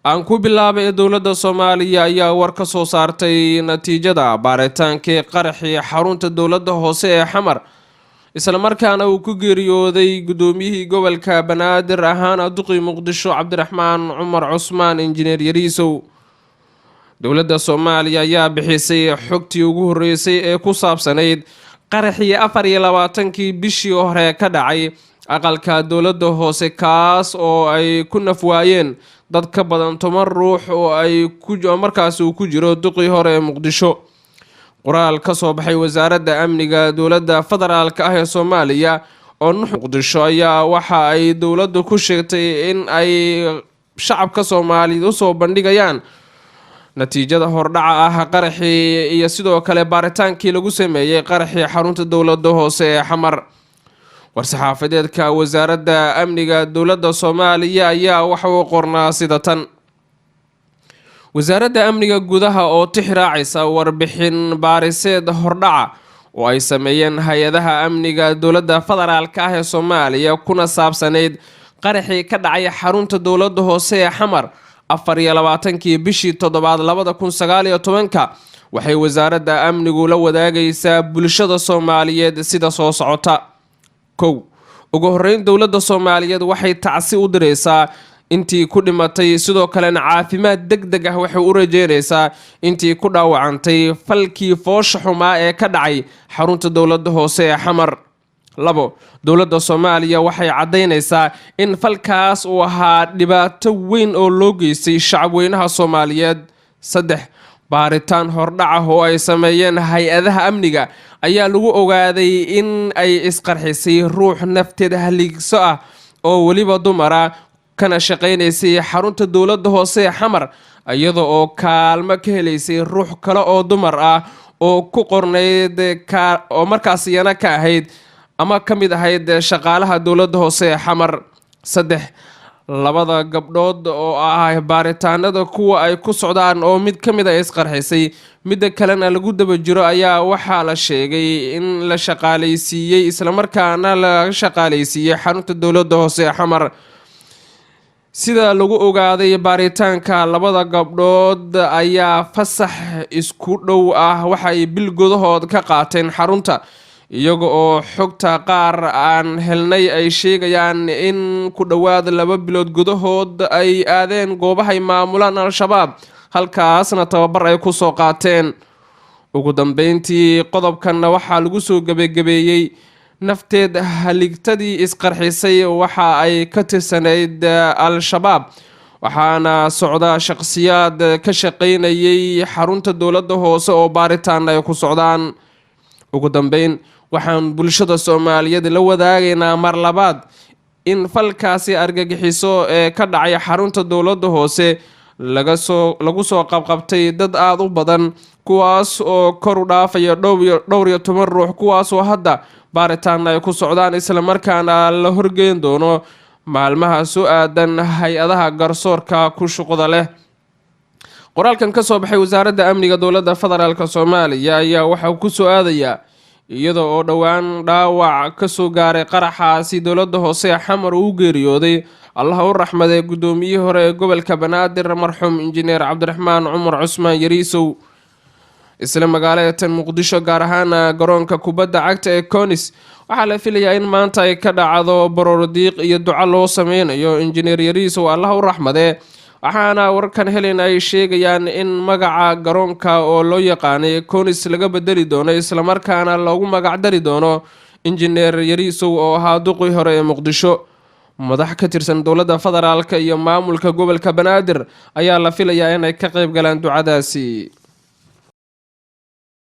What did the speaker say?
Aan ku bilaabay, dowladda Soomaaliya ayaa war ka soo saartay natiijada baaritaankii qaraxii xarunta dowladda hoose ee Xamar, islamarkaana uu ku geeriyooday guddoomiyihii gobolka Banaadir ahaana duqii Muqdisho, Cabdiraxmaan Cumar Cusmaan Injineer Yariisow. Dowladda Soomaaliya ayaa bixisay xogtii ugu horreysay ee ku saabsanayd qaraxii 24-kii bishii hore ka dhacay aqalka dowladda hoose, kaas oo ay ku nafwaayeen dad ka badan 10 ruux oo ay markaasi uu ku jiro duqii hore ee Muqdisho. Qoraal ka soo baxay Wasaaradda Amniga Dowladda Federaalka ah ee Soomaaliya oo nux Muqdisho ayaa waxa ay dowladdu ku sheegtay in ay shacabka Soomaaliyeed usoo bandhigayaan natiijada hordhaca ah qaraxii iyo sidoo kale baaritaankii lagu sameeyey qaraxii xarunta dowladda hoose ee Xamar. War-saxaafadeedka Wasaaradda Amniga Dowladda Soomaaliya ayaa waxa uu qornaa sida tan: Wasaaradda Amniga Gudaha oo tix raacaysa warbixin baariseed hordhaca oo ay sameeyeen hay-adaha amniga dowladda federaalka ah ee Soomaaliya, kuna saabsanayd qaraxii ka dhacay xarunta dowladda hoose ee Xamar 24-kii bishii toddobaad 2019-ka, waxay Wasaaradda Amnigu la wadaagaysaa bulshada Soomaaliyeed sida soo socota. 1. Ugu horeyn, dowladda Soomaaliyeed waxay tacsi u diraysaa intii ku dhimatay, sidoo kalena caafimaad deg deg ah waxay u rajeynaysaa intii ku dhaawacantay falkii foosha xumaa ee ka dhacay xarunta dowladda hoose ee Xamar. 2. Dowladda Soomaaliya waxay caddaynaysaa in falkaas uu ahaa dhibaato weyn oo loo geystay shacabweynaha Soomaaliyeed. 3. Baaritaan hordhac ah oo ay sameeyeen hay-adaha amniga ayaa lagu ogaaday in ay isqarxisay ruux nafteed haligso ah oo weliba dumara, kana shaqaynaysay xarunta dowladda hoose ee Xamar, iyada oo kaalmo ka helaysay ruux kale oo dumar ah oo ku qornayd oo markaas iyana ka ahayd ama ka mid ahayd shaqaalaha dowladda hoose ee Xamar. 3. Labada gabdhood oo ah baaritaanada kuwa ay ku socdaan, oo mid ka mid a isqarxisay, midda kalena lagu daba jiro, ayaa waxaa la sheegay in la shaqaalaysiiyey, islamarkaana laga shaqaalaysiiyey xarunta dowladda hoose ee Xamar. Sida lagu ogaaday baaritaanka, labada gabdhood ayaa fasax isku dhow ah waxay bil gudahood ka qaateen xarunta, iyaga oo xogta qaar aan helnay ay sheegayaan in ku dhowaad 2 bilood gudahood ay aadeen goobahay maamulaan Al-Shabaab, halkaasna tababar ay kusoo qaateen. Ugu dambeyntii, qodobkanna waxaa lagu soo gebagabeeyey: nafteed haligtadii isqarxisay waxa ay ka tirsanayd Al-Shabaab, waxaana socda shaqsiyaad ka shaqaynayay xarunta dowladda hoose oo baaritaan ay ku socdaan. Ugu dambeyn, waxaan bulshada Soomaaliyeed la wadaagaynaa mar labaad in falkaasi argagixiso ee ka dhacay xarunta dowladda hoose lagasoo lagu soo qabqabtay dad aada u badan, kuwaas oo kor u dhaafaya dhowr iyo toban ruux, kuwaasoo hadda baaritaan ay ku socdaan, islamarkaana la horgeyn doono maalmaha soo aadan hay-adaha garsoorka ku shuqda leh. Qoraalkan ka soo baxay Wasaaradda Amniga Dowladda Federaalka Soomaaliya ayaa waxaa ku soo aadayaa iyada oo dhowaan dhaawac kasoo gaaray qaraxaasi dowladda hoose ee Xamar uu geeriyooday, Allaha u raxmaday, guddoomiyihii hore ee gobolka Banaadir, marxuum Injineer Cabdiraxmaan Cumar Cusmaan Yariisow. Isla magaalada tan Muqdisho, gaar ahaan garoonka kubadda cagta ee Conis, waxaa la filayaa in maanta ay ka dhacdo baroordiiq iyo duco loo sameynayo Injineer Yariisow, Allaha u raxmadee, waxaana warkan helen ay sheegayaan in magaca garoonka oo loo yaqaanay Conis laga bedeli doono, islamarkaana loogu magac dari doono Injineer Yariisow oo ahaa duqii hore ee Muqdisho. Madax ka tirsan dowladda federaalka iyo maamulka gobolka Banaadir ayaa la filayaa inay ka qayb galaan ducadaasi.